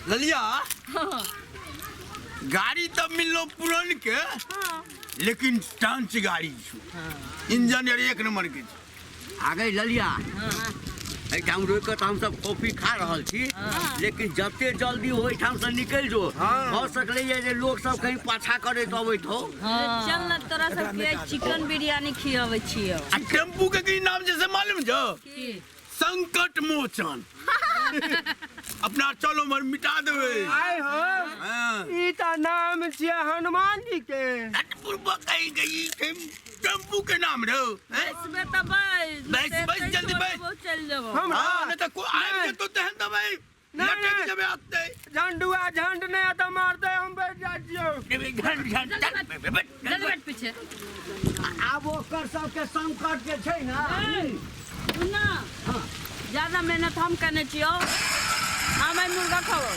ललिया, गाड़ी तऽ मिललो पुरन के, लेकिन टांच गाड़ी छौ, इंजन यार एक नंबर के छौ। आ गई ललिया, एहिठाम रोकि कऽ तऽ हमसभ कॉफी खा रहल छी, लेकिन जते जल्दी हो एहिठाम से निकलि जो। भऽ सकलैए जे लोक सब कहीं पाछा करैत अबैत हो। चल न, तोरा सबके चिकन बिरयानी खियाबै छियौ। आ टेम्पू के की नाम छै से मालूम छौ? संकट मोचन। अपना चलो मर मिटा देबै। आइ हो। हाँ। ई तऽ नाम छियै हनुमान जी के। पूर्व कहीं गई टेम्पू के नाम रहो, हैं? बसमे तऽ बैस। बैस, बैस, जल्दी बैस। चलि जेबो। हम हाँ, नहीं तो को आबि जेतौ तेहन दबाई नहीं, लटक नहीं। जेबै ओतै। झंडुआ झंड नहि तऽ मारतै, हम बैठ जाइ छियौ। झंड झंड, चल बैठ, बैठ, जल्दी बैठ पीछे। आब ओकर सबके संकट जे छै ने। सुन ना, ज्यादा मेहनत हम केने छियौ, हम आइ मुर्गा खाबो।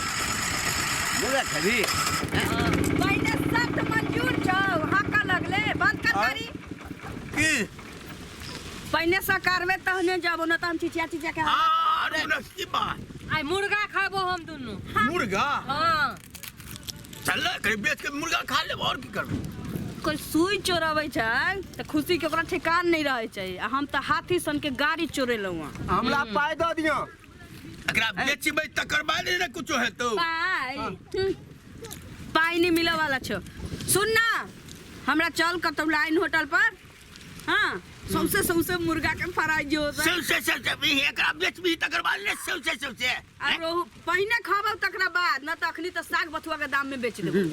मुर्गा खेबही? पहिले शर्त मंजूर छौ? हाका लगले, बंद कर गाड़ी। की? पहिने से करबे तहने जाबो, न तऽ हम चिचिया चिचिया के। हाँ, अरे की बात? आइ मुर्गा खाबो हम दुनू। मुर्गा? हाँ। चल ना, कहीं बेच के मुर्गा खा लेब, और की करबै? कोई सुई चोराबै छै तऽ खुशी के ओकरा ठेकान नहि रहै छै, आ हम तऽ हाथी सन के गाड़ी चोरेलहुँ हँ। हमरा पाइ दऽ दियौ। एकरा बेचबै तकर बाद ने कुछो हेतौ। पाइ? पाइ नहि मिलऽ वाला छौ। सुन ना, हमरा चल कतौ लाइन होटल पर, हाँ, सौंसे सौंसे मुर्गा के फ्राई जे होता। सौंसे सौंसे भी एकरा बेचबी तकर बाद ने सौंसे सौंसे। आ रोहु पहिने खाबौ तकरा बाद न, तऽ अखनी तऽ साग बथुआ के दाम में बेच देबो।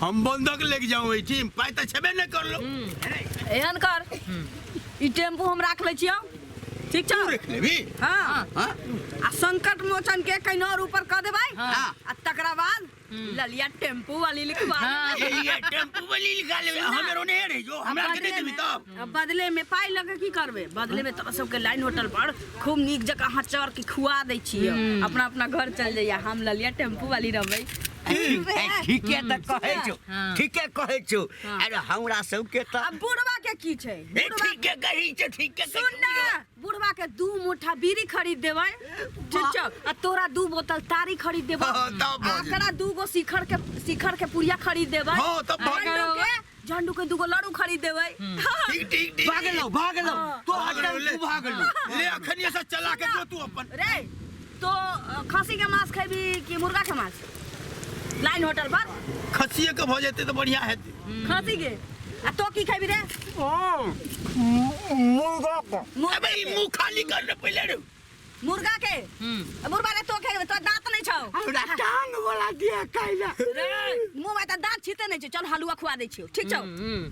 हम बंधक लेके जाऊं एहिठाम, पाइ तऽ छेबे नहि करलो। एहन कर, ई टेम्पू हम राख लै छियौ, ठीक छौ? तू रख लेबी? हाँ। हाँ? आ संकट मोचन के कहीं और ऊपर कऽ देबै। हाँ। आ तकरा बाद ललिया टेम्पू वाली लिखवा देबै। ये टेम्पू वाली लिखा लेबे, हमरो नहीं रही जो हमरा के दे देबी तब। आ बदले में पाइ लऽ के की करबै? बदले में तोरा सबके लाइन होटल पर खूब नीक जकाँ हचर के खुआ दै छियै, अपना अपना घर चल जइया, हम ललिया टेम्पू वाली रहबै। ठीके तऽ कहै छौ। ठीके कहै छौ। अरे हमरा सबके तऽ आ बुढ़वा के की छै? ए, ठीके कहै छौ, ठीके कहै सुन छौ। ना, बुढ़वा के 2 मुठ्ठा बीड़ी खरीद देबै, ठीक छौ? आ तोरा 2 बोतल तारी खरीद देबै। हाँ, तब भऽ आ एकरा 2 गो शिखर के पुड़िया खरीद देबै। हाँ, तब भऽ झंडू के, झंडू के 2 गो लड्डू खरीद देबै। ठीक ठीक ठीक। भागलो भागलो तो। भागलो, ले। टेम्पू भागलो। ले, अखनिए से चला के जो तू अपन। रे तो खस्सी के मांस खेबी कि मुर्गा के मांस लाइन होटल पर? खसिए के भऽ जेतै तऽ बढ़िया हेतै। खस्सी के। आ तो की खेबी रे? मुर्गा के। मुर्गा अबे, ई के। मुंह खाली कर ले पहिले रे। मुर्गा के। बुढ़बा रे, तो खेबे? तो दांत नहीं छौ। हमरा टांग वाला दिया कैला। रे, मुंह में तऽ दांत छीते नहीं छौ। चल, हलुआ खुआ दै छियौ, ठीक छौ?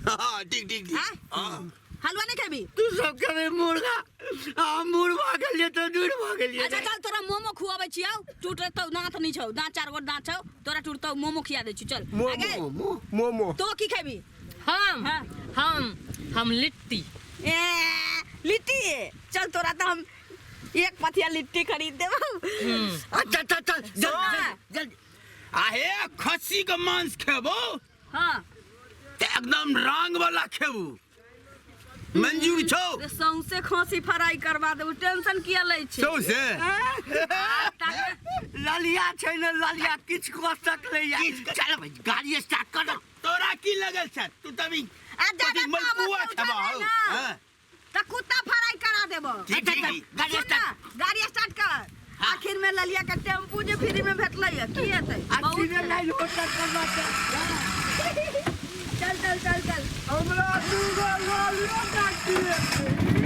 हाँ, ठीक ठीक ठीक। हाँ? हाँ। हलुआ नहीं खेबी? तू सब खेबे मुर्गा आ मुर्गा गेलियै तऽ दूर भऽ गेलियै। अच्छा चल, तोरा मोमो खुआबै छियौ। टूटतौ दांत नहीं छौ, दांत 4 गो दांत छौ तोरा, टूटतौ, मोमो खिया दै छियौ, चल। आगे। मोमो, मोमो। तो की खेबी? हम? हाँ। हम लिट्टी। ए लिट्टी, चल, तोरा तऽ हम 1 पथिया लिट्टी खरीद देबौ। अच्छा, चल चल, जल्दी जल्दी। आहे, खस्सी के मांस खेबो तऽ एकदम रंग वाला खेबू, मंजूर छौ? रे, सौंसे खांसी फ्राई करवा देबू, टेंशन किया लै छै? सौंसे। ललिया छै ने, ललिया किछु कऽ सकलैया। चल भाई, गाड़ी स्टार्ट कर। तोरा की लगल छै? तू तभी आ ज्यादा कथी मलपुआ तामस खेबा उठेबै हौ? ना। हाँ? तऽ कुत्ता फ्राई करा देबो। ठीक ठीक ठीक। गाड़ी सुन ना, स्टार्ट। गाड़ी स्टार्ट कर। आखिर में ललिया के टेम्पू जे फ्री में भेटलै है, की हेतै? आ बहुत सीधे है। लाइन होटल करना छै। चल चल चल चल। हमरा 2 गो ललियो डाक्टर।